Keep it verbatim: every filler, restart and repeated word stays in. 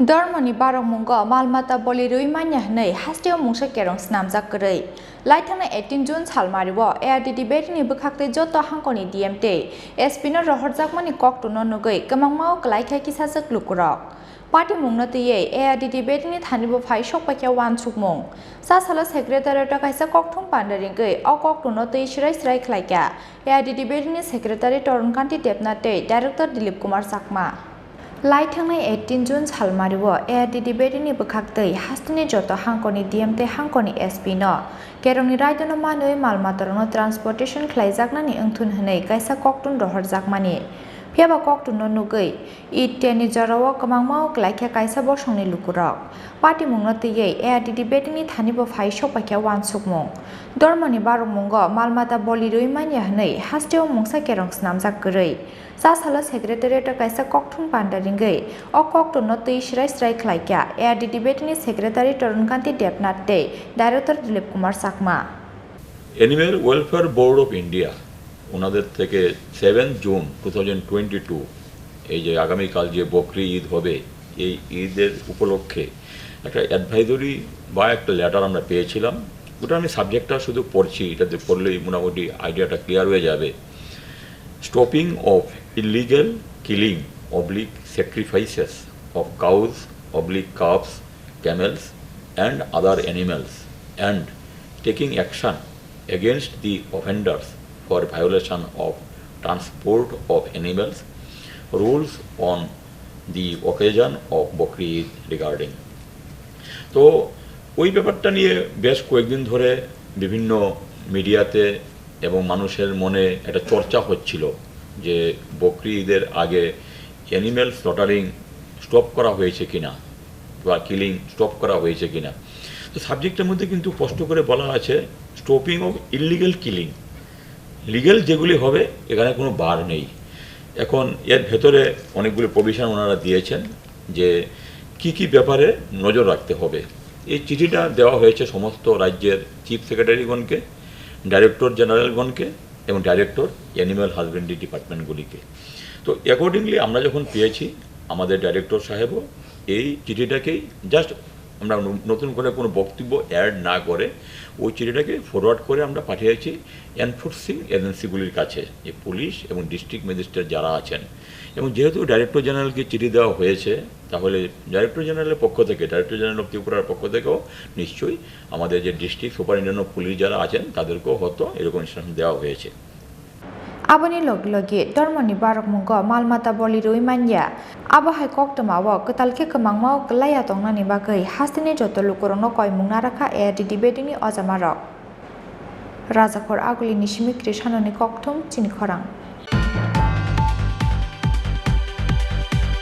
Dormoni barokmungo mal mata boli rwi manya hwnwi hasteo mungsa kerong snamjak kwrwi. Laithangnai eighteen June salmario A R D D bedini bwkhaktwi joto hangkoni D M tei S P no rohorjakmani koktwno nugwi kwmangma o kwlaikha kisajak lukurok. Patimungno twiwi A R D D bedini thanibo phai sokpaikha uansukmung. Chasalo secretariat-o kaisa kokthum panda ringwi o koktwno twi srai srai khlaikha A R D D bedini secretary Torunkanti Debnath tei director Dilip Kumar Chakma. Laithangnai eighteen June salmario A R D D bedini bwkhaktwi hasteni joto hangkoni D M tei hangkoni S P no kerongni raidano manwi mal matarokno transportation khlaijaknani wngthun hwnwi kaisa koktun rohorjakmani. Phiyaba koktwno nugwi Eid tenni jorao kwmangma o kwlaikha kaisa bosongni lukurok. Patimungno twiwi A R D D bedini thanibo phai sokpaikha uansukmung. Dormoni barokmungo mal mata boli rwi manya hwnwi hasteo mungsa kerong snamjak kwrwi. Chasalo secretariat-o kaisa kokthum panda ringwi o koktwno twi srai srai khlaikha A R D D bedini secretary Torunkanti Debnath tei director Dilip Kumar Chakma. Animal Welfare Board of India ওনাদের থেকে seven June two thousand twenty two, এই যে আগামীকাল যে বকরি ঈদ হবে, এই ঈদের উপলক্ষে একটা অ্যাডভাইজরি বা একটা লেটার আমরা পেয়েছিলাম। ওটা আমি সাবজেক্টটা শুধু পড়ছি, এটাতে পড়লেই মোটামুটি আইডিয়াটা ক্লিয়ার হয়ে যাবে। Stopping of illegal killing oblique sacrifices of cows oblique calves, camels and other animals and taking action against the offenders for violation of transport of animals, rules on the occasion of Bakri Eid regarding. তো ওই ব্যাপারটা নিয়ে বেশ কয়েকদিন ধরে বিভিন্ন মিডিয়াতে এবং মানুষের মনে একটা চর্চা হচ্ছিল যে বকরি ঈদের আগে অ্যানিম্যাল স্লটারিং স্টপ করা হয়েছে কিনা বা কিলিং স্টপ করা হয়েছে কিনা। তো সাবজেক্টের মধ্যে কিন্তু স্পষ্ট করে বলা আছে stopping of illegal killing. Legal যেগুলি হবে এখানে কোনো বার নেই। এখন এর ভেতরে অনেকগুলি প্রভিশন ওনারা দিয়েছেন যে কি কি ব্যাপারে নজর রাখতে হবে। এই চিঠিটা দেওয়া হয়েছে সমস্ত রাজ্যের চিফ সেক্রেটারিগণকে, ডাইরেক্টর জেনারেলগণকে এবং ডাইরেক্টর অ্যানিম্যাল হাজবেন্ডারি ডিপার্টমেন্টগুলিকে। তো অ্যাকর্ডিংলি আমরা যখন পেয়েছি, আমাদের ডাইরেক্টর সাহেবও এই চিঠিটাকেই জাস্ট আমরা ন-, নতুন করে কোনো বক্তব্য অ্যাড না করে ওই চিঠিটাকে ফরওয়ার্ড করে আমরা পাঠিয়েছি এনফোর্সিং এজেন্সিগুলির কাছে, যে পুলিশ এবং ডিস্ট্রিক্ট ম্যাজিস্ট্রেট যারা আছেন। এবং যেহেতু ডাইরেক্টর জেনারেলকে চিঠি দেওয়া হয়েছে, তাহলে ডাইরেক্টর জেনারেলের পক্ষ থেকে, ডাইরেক্টর জেনারেল অফ ত্রিপুরার পক্ষ থেকেও নিশ্চয়ই আমাদের যে ডিস্ট্রিক্ট সুপারিনটেন্ডেন্ট অফ পুলিশ যারা আছেন, তাদেরকেও হয়তো এরকম ইনস্ট্রাকশন দেওয়া হয়েছে। Aboni logi logi dormoni barokmungo mal mata boli rwi manya. Abo hai koktwmao kwtal khe kwmangma o kwlai ya tongnani bagwi hasteni joto lukurokno koimung narakha A R D D bedini ojamarok. Rajakhor Agulini simi Krisanoni kokthum chini khorang.